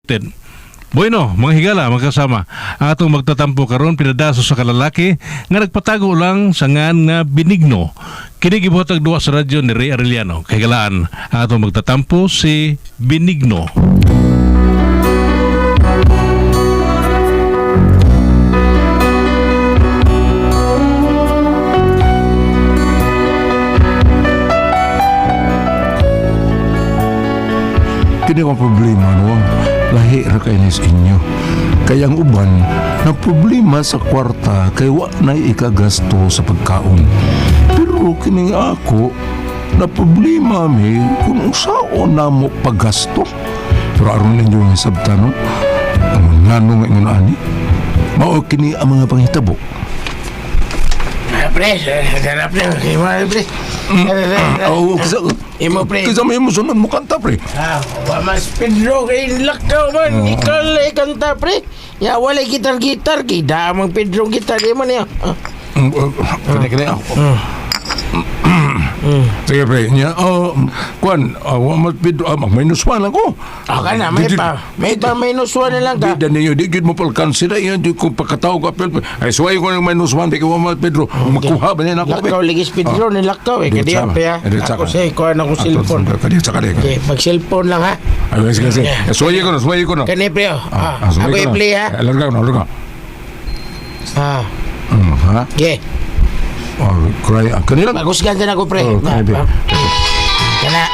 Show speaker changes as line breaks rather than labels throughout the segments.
Ten. Bueno, mga higala, mga kasama, ang atong magtatampo karon pinadaso sa kalalaki nga nagpatago lang sa ngan nga Benigno. Kini gibuhatag duwa sa radyo ni Ray Arellano. Kahigalaan, ang atong magtatampo si Benigno.
Kini ang problema, no? Lahi ra kay nis inyo. Kaya ang uban, na problema sa kwarta kay wa na ikagasto sa pagkaon. Pero kini ako, na problema mi kung unsaon namo paggasto. Pero aron ninyo nga sabta, no? Ang ngano nga ingon ani? Mao kini ang mga panghitabo.
Pre, sarap pre. Imo pre.
Oo, kisa,
Imo pre.
kisa may emosyonal mo kanta, pre.
Ah, wa mas Pedro kay lakaw man. Ikaw lang kanta pre. Ya wala gitar-gitar kay damang Pedro gitar imo niya.
Kini, kini. Sige, pre. Nya, oh, kuan, wa mas Pedro, mag minus one ako.
Ah, kana may pa. May pa minus one na lang ka.
Di ninyo, di gid mo palkansi na iyan, di ko pagkatawag apel. Ay, suway ko ng minus one, di ko mas Pedro. Makuha ba niya na ako?
Lakaw lagi si Pedro ni lakaw eh.
Di
Kadi
sama.
pa ya.
Di sama.
Ako say kuan ako cellphone.
Kadi sa kadi.
Okay, pag cellphone lang ha.
Ay, sige, sige. Suway ko na, suway ko na.
Kani pre. oh. Ah,
suway
ako
ko na.
i-play ha.
Eh, Larga ko na, larga.
Ah,
Ha?
okay.
Oh, cry. Kanila.
Magusgan din ako pre.
Oh, kani, pre.
Kana.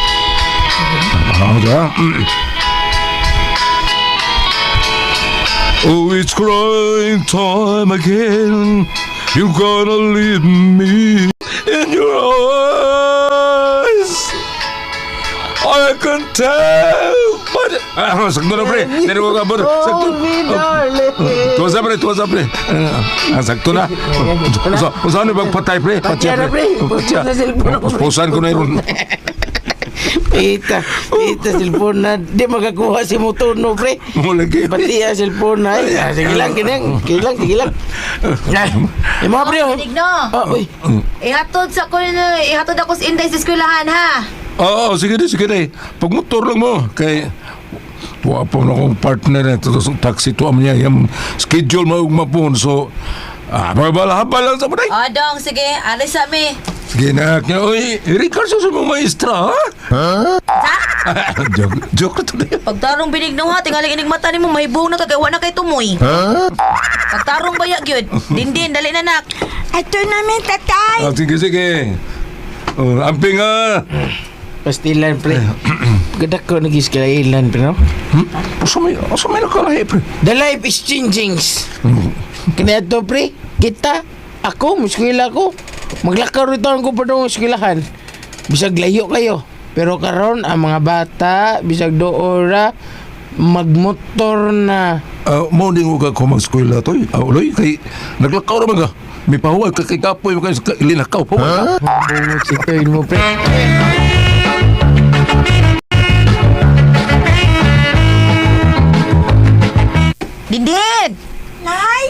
Ah, Oh, it's crying time again. You're gonna leave me in your eyes. I can tell, but ah, sakto na pre. Dere ko kabur. Sakto. Tuwa pre, tuwa pre. Ah, sakto na. Usa, usa ni bagpatay pre.
Patya na, pre.
Patya.
Sa cellphone ako, pre.
Puspusan ko na yun.
Pita, pita cellphone na. Di makakuha si motor no pre.
Mo lagi.
Pati ang cellphone na. Ay, ah, sige lang, kinang. Sige lang, sige lang. Ah, yung mga pre. Oh.
Benigno,
Oh, uy.
ihatod sa ko ihatod ako sa Inday sa eskwelahan ha.
Oo, sige na, sige na. Pag motor lang mo, kay tuwa pa na akong partner na ito sa taxi tuwa mo niya. Yung schedule mo mapun. So, mabalahaba lang sa mga.
Adong, sige, alis sa mi.
Sige na, kaya, uy, Ricardo sa mga maestra, ha? Joke, joke na to na yun.
Pagtarong Benigno ha, tingali inig mata nimo mahibong na kay wa na kay tumoy. Pagtarong baya gyud. Dindin, dali na nak.
Ato namin, tatay.
Ah, sige, sige. Oh, amping, ah.
Pastilan pre. Gadak ko nag-iskailan pre no.
Hmm? Asa may nakalahi, pre?
The life is changing. Kaya to pre, kita, ako, muskwila ko. Maglakaw rito ang ko pa doon eskwelahan. Bisag layo kayo. Pero karon ang mga bata, bisag doora, magmotor na.
Ah, mo din ko ka mag-eskwela to. Ah, uloy, kay naglakaw naman ka. May pahuwag ka kay kapoy, kay linakaw pa. Ha?
Bungot si Toy mo, pre.
Dindin!
Nay,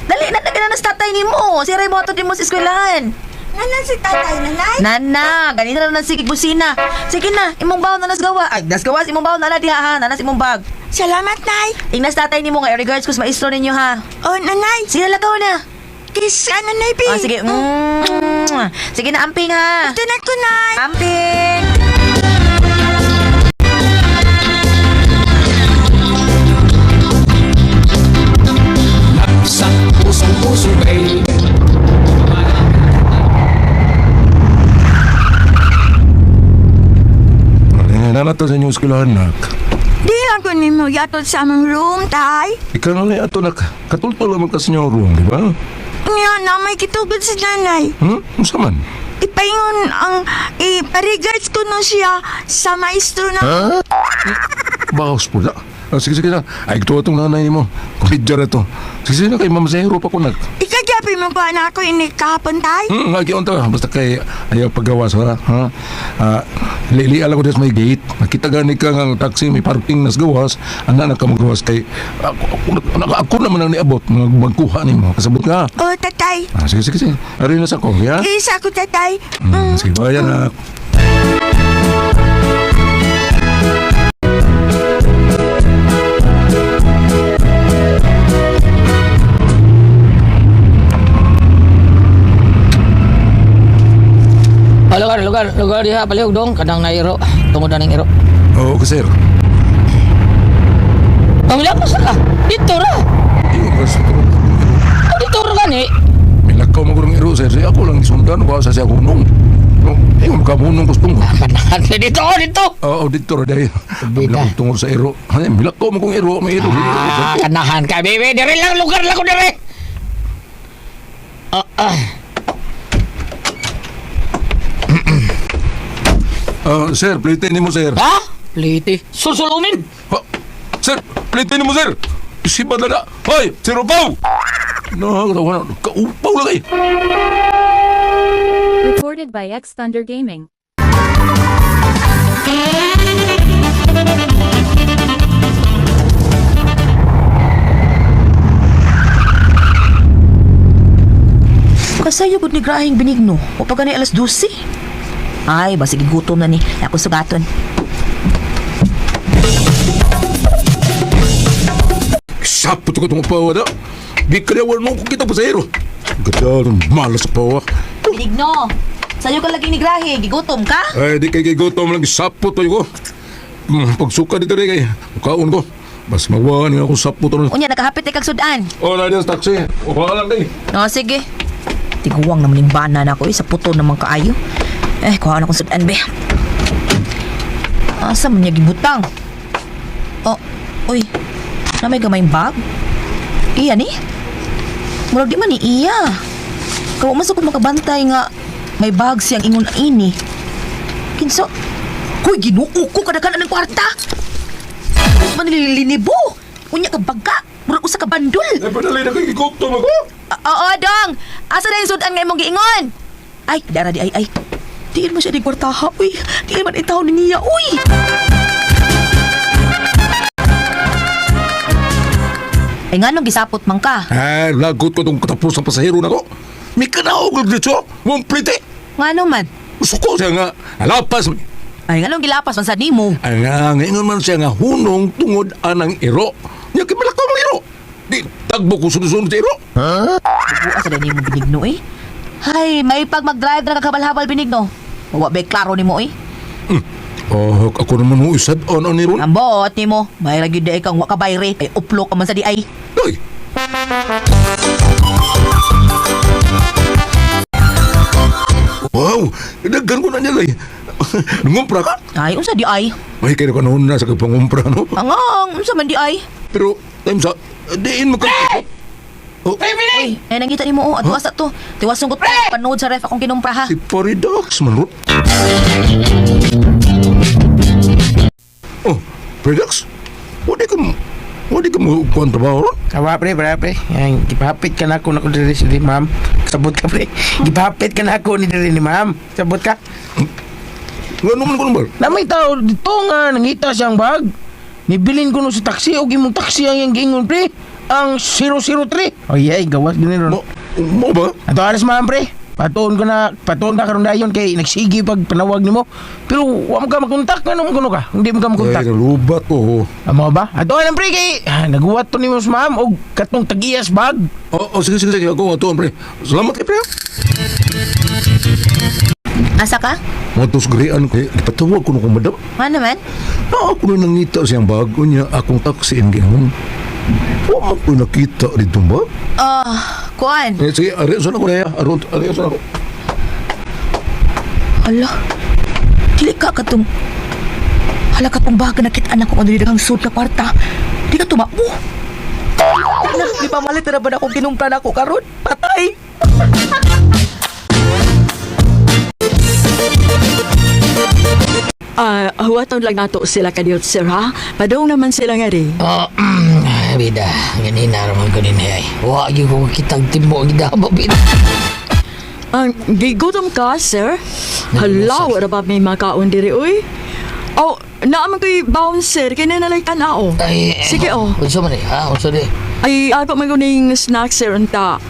Dali na dali na sa tatay nimo. Si Ray mo hatod nimo sa eskwelahan.
nanan si tatay, nanay.
Nana, ganito na lang sige busina. Sige na, imong bawon na nasgawa. Ay, nasgawas imong bawon na na diha ha, nanas imong bag.
Salamat, nay.
Ingnas tatay nimo nga regards ko sa maestro ninyo ha.
Oh, nanay.
Sige na lakaw na.
Kiss ka, nanay, bi.
Ah, sige. Sige na, amping ha.
Ito na ko, nay.
Amping!
Sa pusong puso, baby.
Eh, nanato sa inyong eskwelahan, nak.
Di lang ko nimo yatod sa among room, tay.
Ikaw na lang ato, nak. Katultol naman ka sa inyong room, di ba?
Nga na, may kitugod si nanay.
Hmm? Unsa man?
Ipaingon ang iparegards ko no siya sa maestro na.
Baos po na. Ah, sige, sige na. Ay, ito itong nanay mo. Kumidya na to. Sige, sige na kay Ma'am Zero pa ko, nak.
Ikagyabi mo pa na ako ini kahapon, tay.
Lagi on to. Basta kay ayaw paggawas, ha? Ha? Ah, lili ko sa may gate. Nakita gani ka nga ang taxi, may parking nas gawas. Ana na ka magawas kay ako naman ang niabot magkuha nimo. Kasabot ka.
Oh, tatay.
Ah, sige, sige, sige. Ari na sa ko, ya?
Isa ko, tatay.
Sige, bayan na.
Lugar, lugar diha palihog dong kanang nairo. Tungod na ning iro.
Oo, okay, sir.
Pamilakos ka. Dito ra.
Ingon ka sa turong iro.
Oh, dito ra gani.
Milakaw mo gurong iro, sir. Ako lang gisundan ko sa siya hunong. No, ingon ka hunong gustong.
Kanahan dito, oh, dito.
Oo, dito ra dahil.
Bida.
Milakaw tungod sa iro. Ay, milakaw mo kong iro, may iro.
Ah, kanahan ka, bebe. Dire lang lugar lang ko dire. Ah, ah.
Ah, sir, plitin nimo, sir.
Ha? Pliti. Sulsulumin.
Ha? Sir, plitin nimo, sir. Isibad na na. Hoy, sir Upaw! No, wala. Kaupaw lang eh.
Recorded by X Thunder Gaming.
Kasayo gud ni grahing Benigno. O pa gani alas 12. Ay, basig gutom na ni. Ako sugaton.
Sapot ko itong upaw na. Di kaya wala nung kita pasahero. Ganda, malas sa pawa.
Benigno, sayo ka lagi ni Grahe, gigutom ka?
Ay, di kay gutom lang. Sapot tayo ko. Pagsuka dito rin kay. Kaon ko. Bas magwahan nga ako sapot. Ano.
Unya nakahapit kag sudan.
Oh, na sa taxi. Upa lang kay.
O, sige. Tiguwang naman yung bana na ako eh, sa puto naman kaayo. Eh, kuha na akong sudan, be. Asa man niya gibutang? Oh, uy. Na may gamay bag? Iya ni? Murag di man ni iya. Kawa man sa ko makabantay nga may bag siyang ingon ini. Kinsa? Hoy, Ginoo ko kadaghan ng kwarta. Man nililinibo. Unya ka baga. Murag usa ka bandol.
Ay, padali na kay gutom ako.
Oo, dong. Asa na yung sudan nga imong giingon? Ay, dara di ay ay. Diin mo siya di kwartaha, uy. Diin man itaw ni niya, uy. Ay, nga nung gisapot man ka?
Ay, lagot ko itong katapos ng pasahero na ko. May kanaog lang dito. Mong plite.
Nga man?
Suko siya nga. Alapas.
Ay, nga nung gilapas man sa nimo.
Ay nga, ngayon man siya nga hunong tungod anang iro. Nya kay malakaw ng iro. Di, tagbo ko sunod-sunod sa iro.
Buas sa nimo Benigno, eh. Hay, may pag mag-drive na kakabalhabal, Benigno. Wa ba klaro nimo, eh.
Oh, ako naman mo isad on on ron.
Ambot nimo, may lagi di kang wa ka bayre. Ay uplo ka man sa di ay.
Ay, wow, daghan ko na niya lay. Nangumpra ka?
Ay, unsa di ay?
May kaya ka noon na sa pangumpra, no?
Angang, unsa man di ay?
Pero, time sa, diin mo ka. Oh,
Uy, ay nangita nimo oh, adto asa to. Tiwason ko to panood sa ref akong kinumpra ha.
si Paridox man, ron. Oh, Paridox? Wadi ka mo kuhan trabaho, ron?
Awa pre, pre, pre. Yan, gipahapit ka na ako na ko diri si ma'am. Sabot ka pre. Gipahapit ka na ako ni diri ni ma'am. Sabot ka.
Nga naman ko naman.
Na may tao dito nga nangita siyang bag. Nibilin ko no sa taxi og imong taxi ang iyang giingon pre. Ang 003. Oh yeah, gawas gini ron.
Mo, mo ba?
Ato aras ma'am pre. Patuon ko na, patuon ka karon dayon kay nagsige pag panawag nimo. Pero wa mo ka makontak ngano mo kuno ka? Hindi mo ka makontak.
Ay, nalubat ko.
Amo ba? Ato alam pre kay naguwat to nimo sa ma'am og katong tagiyas bag.
Oh, oh, sige, sige, sige. Ako nga pre. Salamat kay pre.
Asa ka?
Matos garian kay gipatawag ko nung madam.
Nga naman?
Na ako na nangita siyang bago niya akong taxi ang gingon. Wa man ko nakita dito ba?
Ah, kuan.
Eh, sige, ariyo na ko na Aron, ariyo na ko.
Ala. Dili ka katong Hala katong baga nakita anak ko ano daghang suit ka kwarta. Di ka tumakbo. Ala, di pa malit na ba na akong kinumpra na ako karon? Patay.
Ah, huwaton lang nato sila kadiyot sir ha. Padung naman sila nga rin.
Oh, bida, ganina raman ko din ay. Wa gyud ko kitang timbo gidaba bida.
Ang gigutom ka sir. Hala, wala ba may makaon diri uy? Oh, naaman ko'y bouncer kay nanalay tanaw.
Ay,
Sige oh.
Unsa man eh, ha? Unsa di?
Ay, ako man kuning snack sir unta.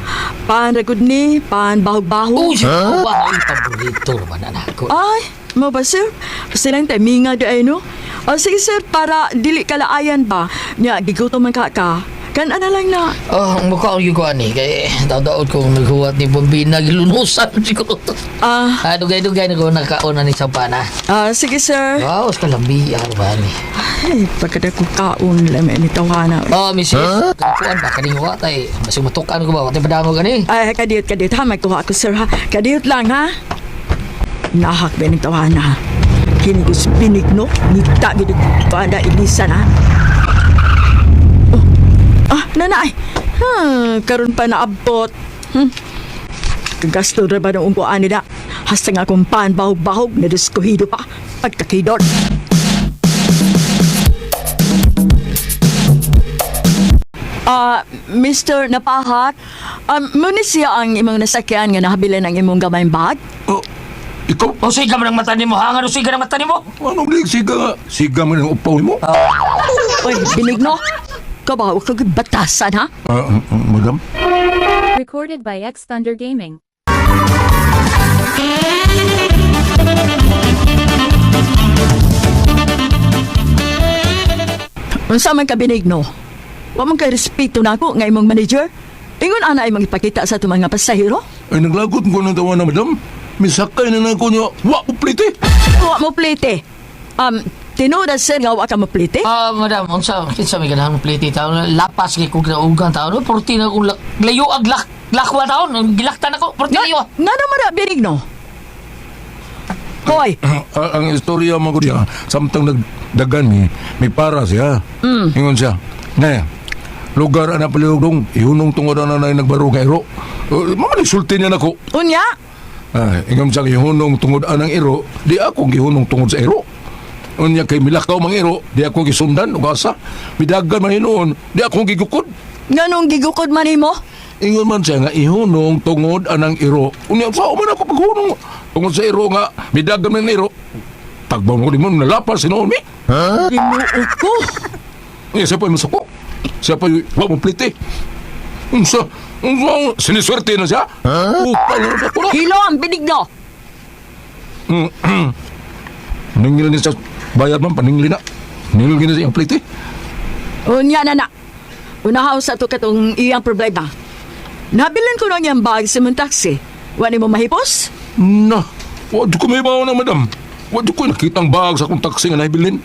Pan ragud ni, pan bahog-bahog.
Oh, huh? Ba, ay, paborito naman anak ko.
Ay, mo ba sir? Silang taminga di ay no? O sige sir, para dili kalaayan ba? Nya, gigutom man ka ka. Kan ana lang na.
Oh, ang mukha ko yung ani kay daw-daod ko naghuwat ni Bombina gilunusan siguro.
Ah,
Ah, dugay-dugay na ko nakaon na ni sa pana.
ah, sige sir.
Wow, sa kalambi ano ba ni.
Ay, pagkada ko kaon lang ni tawhana.
Oh, misis, kuan ba kaning huwat ay basig matukan ko ba watay padangog ani.
Ay, kadiyot, kadiyot ha. May kuha ko sir ha. Kadiyot lang ha. Nahak ba ng tawhana ha. Kini ko si Benigno, ngita gid panda ilisan ha. Oh, ah, nanay. Karon pa naabot. Kagasto ra ba ng ungkuan nila? Hasta nga akong pan bahog-bahog na diskuhido pa. Pagkakidot. Ah, Mr. Napahak, muna siya ang imong nasakyan nga nahabilin ang imong gamayng bag?
Oh, ikaw,
Oh, siga man ang mata nimo, hangan o siga ang mata nimo.
ano ulit? Siga nga. Siga man ang upaw mo.
Uy, Benigno, kabaw ka batasan ha?
Ah, madam?
Recorded by X Thunder Gaming.
Unsa man ka Benigno? Wa man kay respeto nako nga imong manager. Ingon ana imong ipakita sa atong mga pasahero?
Ay, naglagot ko ng tawa na, madam. Misakay na na ko niya. Wa, uplite.
Wa mo plite. Tinuod sir nga wa ka mo plite?
Ah, madam, unsa kinsa may ganahan mo pliti taon lapas kay kog naugan taon. Porti na kong layo ag lak lakwa taon, gilaktan ako, porti layo.
Nga naman na Benigno. Hoy,
Ang istorya mo ko siya, samtang nagdagan mi, may para siya. Ingon siya, Nay, lugar ana palihog ihunong tungod ana na nagbaro nga iro. Mga nagsulti niya nako.
unya?
Ah, ingon siya ihunong tungod anang iro, di ako gihunong tungod sa iro. Unya kay milakaw mang iro, di ako gisundan ug asa. Midagan man hinuon, di ako gigukod.
Nganong gigukod man nimo?
Ingon man siya nga ihunong tungod anang iro. Unya sa man ako paghunong tungod sa iro nga midagan man iro. Tagbaw mo mo nalapas hinuon mi.
Ginoo ko.
Unya siya pa masuko. Siya pa wa mo plite. Unsa unsa siniswerte na siya? Upal na siya ko na.
Hilo ang Benigno.
Ningil ni sa bayad man paningli na. Ningil ni sa iyang plite.
Unya na na. Unahaw sa to katong iyang problema. Nabilin ko nang iyang bag sa mong taxi. Wa nimo mahipos?
Na, wa di ko may bawa na madam. Wa di ko nakitang bag sa akong taxi nga naibilin.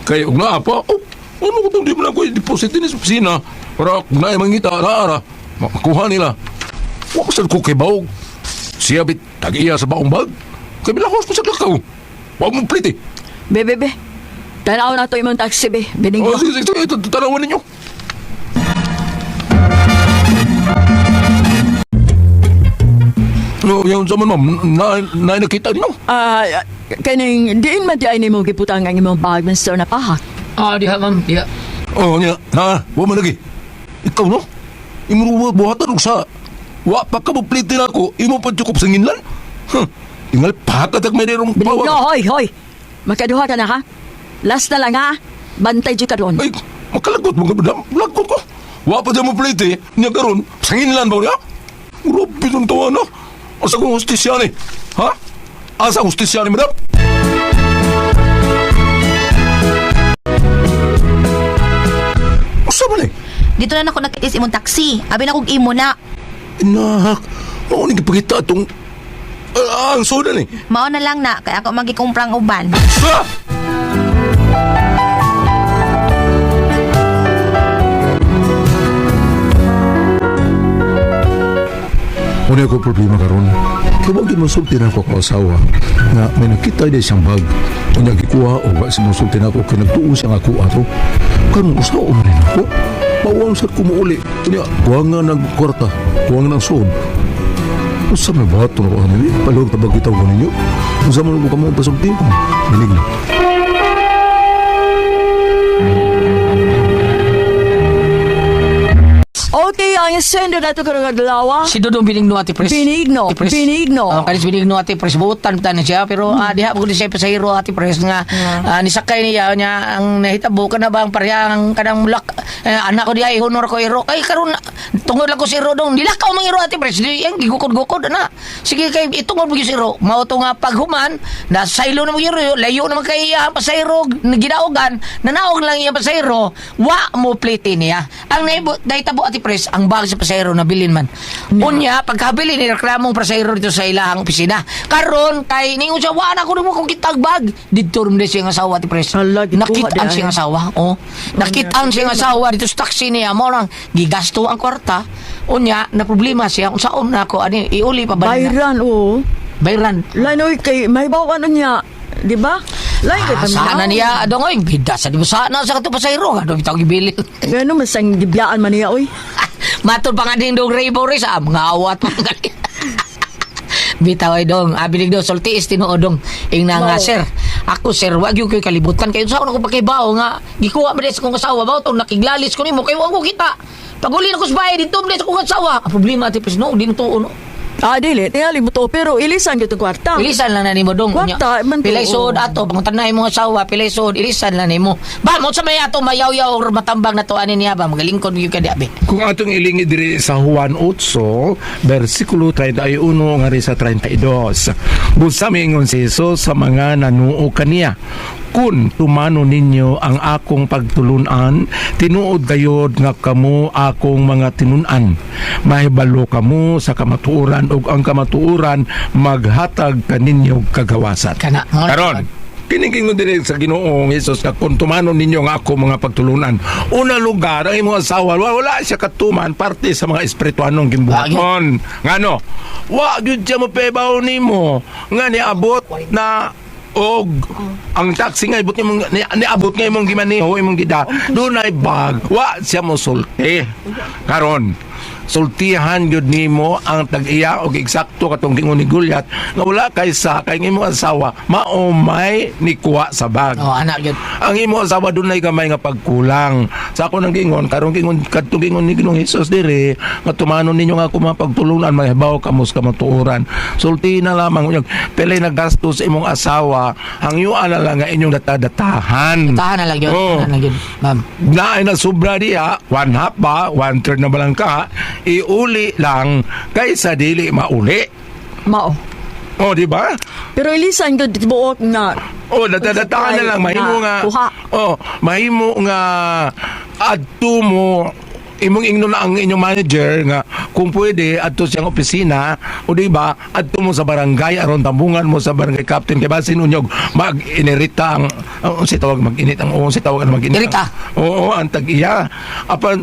Kay og naa pa, oh, ano ko tong di mo na ko i-deposit din sa opisina para kung naay mangita, naara, makuha nila. Wa pa sad ko kay baog. Siya bit tag-iya sa baong bag. Kay bilahos ko sa lakaw. Wa mo plite.
Be, be, be. Tanaw na to imong taxi, be. Benigno.
Oh, sige, sige, sige, tanawan ninyo. No, yung sa man, ma'am, na nakita ninyo.
Ah, kaning diin man di ay nimo gibutang ang imong bag, Mr. Napahak.
Ah, diha ma'am, diha.
Oh, niya, na, wa man lagi. Ikaw no? Imo buhatan og sa wa pa ka mo plite na ako, imo pa cukup sa nginlan. Huh. Ingal pa ka tag may dirong
Benigno,
pawa.
hoy, hoy. Makaduha ka na, ha? Last na lang, ha? Bantay jud ka doon.
Ay, makalagot mo ka madam. Lagot ko. Wa pa dyan mo plite, niya karon, sa nginlan ba niya? Grabe nung tawa na. Asa kong hustisya ni? Ha? Asa hustisya ni, madam? Asa man eh?
Dito na nako nakita sa imong taxi. Abi na kog imo na.
Inak, mao ni gipakita atong ang soda ni.
Mao na lang na kay ako magikumprang uban.
Ah! Una ko problema karon. Kay wag gyud mosulti na ako akong asawa nga may nakita di siyang bag. Unya gikuha o wa si mosulti na ako kay nagtuo siya nga ako ato. Karon usa man rin ako. Bawang sad ko muuli. Unya kuha nga ng kwarta, kuha nga ng suod. Usa may bato na ko ani. Palog tabag bitaw ko ninyo. Unsa man ko kamo pasulti ko. Binig na.
Okay, ang sender na to karong adlaw.
Si Dodong Benigno ati pres.
Benigno,
Ati Pres.
Benigno.
Oh, kanis Benigno ati pres butan tan siya pero diha pud siya pasahero ati pres nga nisakay niya niya ang nahitabo kana ba ang parehang kanang mulak anak ko diha honor ko iro. Ay karon Tungod lang ko si Ro dong. Nilakaw mga iro ate pres. Di yang gigukod-gukod na. Sige kay itungod mo gyud si Ro. Mao to nga paghuman na saylo na mo gyud ro, layo naman kay iya pasayro ginaogan, nanaog lang iya pasayro, wa mo plate niya. Ang naibo dahitabo ate pres, ang bag sa pasayro nabilin man. Unya pagkabili ni reklamong pasayro dito sa ilahang opisina. Karon kay ningon siya wa na ko nimo kung kitag bag. Didto rin siyang asawa ate pres.
Hala, gikuha
Nakit-an
di ay.
siyang asawa. Oh. Nakit-an siyang asawa dito sa taxi niya mo nang gigasto ang kwarta. Unya na problema siya unsaon na ako ani iuli pa ba nila?
Bayran oo.
Bayran.
Lain oy kay may bawan niya, di ba? Lain kay
Ah, sana niya adong oy bida sa di ba sana sa kato pasayro ano bitaw gibili.
Ngano man sang gibiyaan man niya oy.
Matod pa nga din dong Ray Boris ah, mga awat mga gali. Bitaw ay dong, abi dong sulti is tinuod dong. Ingna nga
Mao.
sir, ako sir, wag gyud ko'y kalibutan kayo sa ako pakibaw nga gikuha man sa akong asawa ba tong nakiglalis ko nimo kay wa ko kita. Paguli na ko sa bahay dito man sa akong asawa. Ang problema ate pres no, di na tuon. No.
Ah, dili, tingali mo to, pero ilisan gyud tong kwarta.
Ilisan lang na nimo dong. Unya,
Kwarta, man to.
Pilay suod ato, pangutan na imong asawa, pilay suod, ilisan lang nimo. Ba mo sa may ato mayaw-yaw or matambang na to ani niya ba magalingkod gyud ka di abi.
Kung atong ilingi diri sa Juan 8, versikulo 31 nga rin sa 32. Busa miingon si Jesus sa mga nanuo kaniya. Kun tumano ninyo ang akong pagtulunan, tinuod gayod nga kamo akong mga tinunan. Mahibalo kamo sa kamatuoran ug ang kamatuoran maghatag kaninyo kagawasan.
Kana, mo na-
Karon, kinikingon din sa Ginoong Hesus nga kung tumanon ninyo ang ako mga pagtulunan. Una lugar ang imong asawa wala, wala siya katuman parte sa mga espirituanong gimbuhaton. Ngano? Wa gyud siya mopebaw nimo nga niabot na og ang taxi nga ibot imong ni, niabot nga imong gimaneho imong gida dunay bag wa siya mosulti karon sultihan gyud nimo ang tag-iya og eksakto katong gingon ni Goliath nga wala kay sa kay imong asawa maumay ni kuha sa bag.
Oh, anak gyud.
Ang imo asawa dunay gamay nga pagkulang. Sa ako nang gingon karong gingon kadtong gingon ni Ginoong Hesus dire nga tumanon ninyo nga ako mga pagtulunan mahibaw kamo sa kamatuoran. Sulti na lamang unyag pilay naggasto sa imong asawa hangyuan na lang nga inyong datadatahan.
Tahan na lang gyud.
Oh.
Tahan na lang gyud. Ma'am.
Na ay nasubra diha, one half ba, one third na ba lang ka, iuli lang kaysa dili mauli.
Mao.
Oh, di ba?
Pero ilisan gyud tibuok nga.
Oh, datadatahan na lang mahimo nga.
Kuha.
Oh, mahimo nga adto mo imong ingno na ang inyong manager nga kung pwede adto siyang opisina o di ba adto mo sa barangay aron tambungan mo sa barangay captain kay basin unyog mag-inirita ang ang si tawag mag-init ang oo si tawag ang mag-init.
Irita.
Oo, ang tag-iya. Apan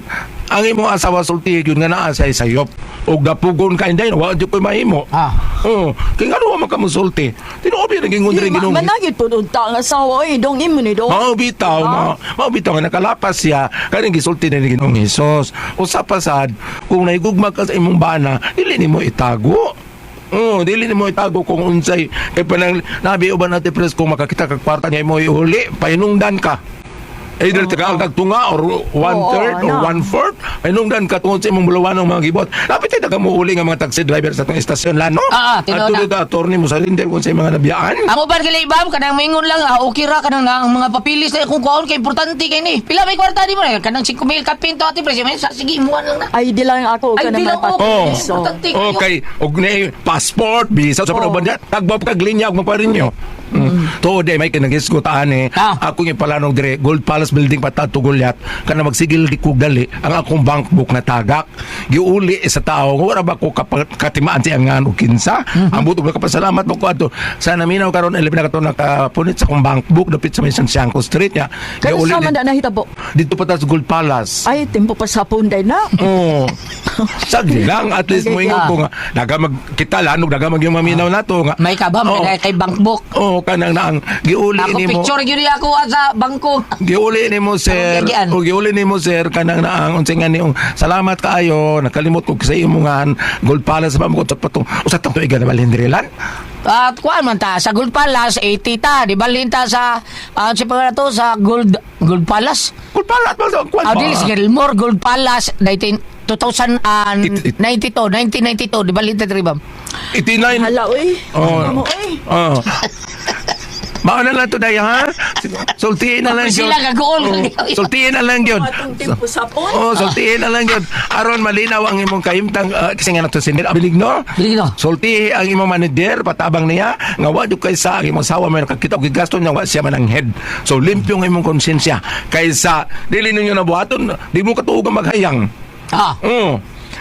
ang imong asawa sulti gyud nga naa sa sayop og dapugon ka inday wa jud koy mahimo.
Ah.
Oo, kay ngano wa man ka mosulti. Tinuod rin gingon
Di,
diri
ma-
Ginoong
managid po unta ang asawa oy, dong imo ni dong.
Mao bitaw, mao, mao bitaw nga nakalapas siya kaning gisulti ni Ginoong Hesus. Usa pa sad kung nahigugma ka sa imong bana, dili nimo itago. Oh, dili nimo itago kung unsay kay panang nabi uban natin pres kung makakita kag kwarta niya mo iuli, pahinungdan ka. Either oh, kag tunga or one
Oo,
third or
na.
one fourth, pahinungdan ka tungod sa imong bulawanong mga gibot. Dapat tayo ka mo uli nga mga taxi driver sa atong estasyon lano.
Ah, ah, tinuod
Adto
na.
dito, attorney mo sa linder kung sa mga nabiyaan.
Amo ba gali bam kanang maingon lang ah, okay ra kanang na, ang mga papilis na kung kuhaon kay importante kay ni. Pila may kwarta di mo na kanang 5,000 kapin to ate presyo sa sige imuan lang na.
Ay di lang ako
Ay,
ka
di
naman
lang ako.
Oh.
papilis. oh.
Importante kayo.
Okay, og ni passport, visa sa oh. uh tagbaw kag linya og magparinyo. Tuod eh, may kinagisgutaan eh.
Ah.
Ako yung palanog dire, Gold Palace Building pa tato Goliath, kana magsigil di kog dali, ang akong bank book na tagak. Giuli sa tao, wala ba ko katimaan si angan og kinsa? Ang buto ko kapasalamat mo ko adto. Sa naminaw karon 11 na kato nakapunit sa akong bank book dapit sa may Santiago Street niya.
Kaya
Giuli
sa man na nahitabo.
dito pa ta sa Gold Palace.
Ay, tempo pa sa punday na.
Oo. Sagli lang at least mo ingon
Ah.
ko nga naga mag kita lanog naga mag yung maminaw nato nga.
May ka ba
Oo.
may kay bank book.
Oo, kanang naang giuli
Ako
nimo.
picture gyud niya ako ah, sa bangko.
Giuli nimo sir.
Anong gigian?
O giuli nimo sir kanang naang unsay nga niong salamat kaayo nakalimot ko sa imong nga Gold Palace pa mo ko patong usa tang tuigan na balindrilan.
At kuan man ta sa Gold Palace 80 ta, di ba linta sa ah, sa pangalan to sa Gold Gold Palace.
Gold Palace ba kuan
Ah,
ba?
dili sa Gilmore Gold Palace 19 2092, 1992, di ba linta diri ba?
89.
Hala, oy.
Oo.
Amo, oy.
Oo. Mauna lang to day ha. Sultiin na lang
Sila kagool.
Oh, sultiin na lang yun.
Atong tempo sapon.
Oh, sultiin na lang yun. Aron malinaw ang imong kahimtang kasi nga nato sindir Benigno.
Benigno.
Sulti ang imong manager patabang niya nga wa jud kaysa ang imong asawa may nakakita og gigasto niya wa siya man ang head. So limpyo ang imong konsensya kaysa dili ninyo nabuhaton, di mo katuog ang maghayang.
Ah.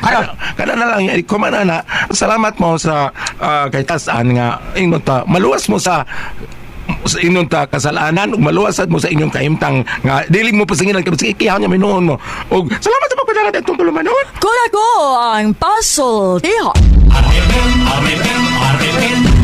Ano? Kana na lang, eh, kumana na. Salamat mo sa kay Tasan nga ingon ta maluwas mo sa inyong ta kasalanan ug maluwas sad mo sa inyong kahimtang nga dili mo pasingilan kay sige kihaw niya minuon mo. Og salamat sa pagpadala atong tulumanon.
Kuna ko ang pasultihan.
RMN, RMN, RMN.